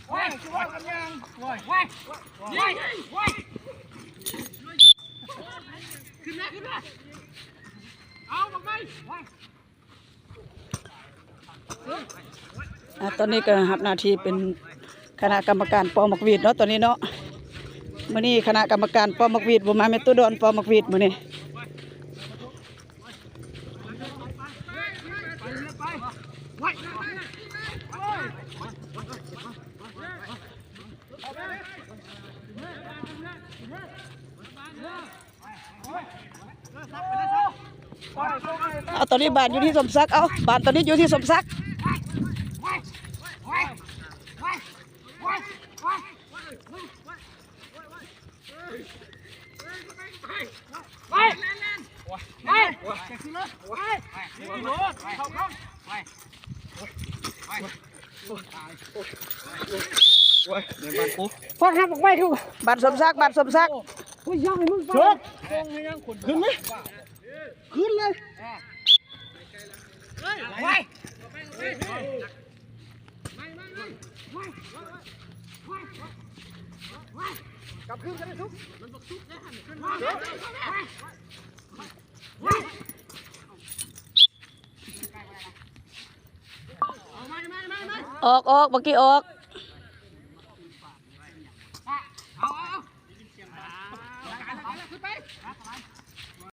ໄປ ຊິວ່າກັນຫຍັງ ໄປ ໄປ ຂຶ້ນມາ ຂຶ້ນມາ ເອົາ ບັກໄມ້ ໄປ. ອ່າ ຕອນນີ້ກໍຮັບໜ້າທີ່ເປັນຄະນະກຳມະການປອກໝາກຫວີດເນາະ ຕອນນີ້ເນາະ. ມື້ນີ້ຄະນະກຳມະການປອກໝາກຫວີດບໍ່ມາ, ແມ່ຕູ້ດອນປອກໝາກຫວີດມື້ນີ້. ເອົາ ຕອນນີ້ບານຢູ່ທີ່ສົມສັກ ເອົາ ບານຕອນນີ້ຢູ່ທີ່ສົມສັກ. ໄປ ໄປ ໄປ ໄປ ໂອ້ຍ ແມ່ນບານກູ ພອດຮັບອອກໄປ ບານສົມສັກ ບານສົມສັກ. ໂອ້ຍ ຢ່າໃຫ້ມັນໄປ ຂຶ້ນມາ ຂຶ້ນເລີຍ ໄປ ກັບຄືນກັນເລີຍ ສຸກ ອອກ ອອກ ບັກກີ້ອອກ.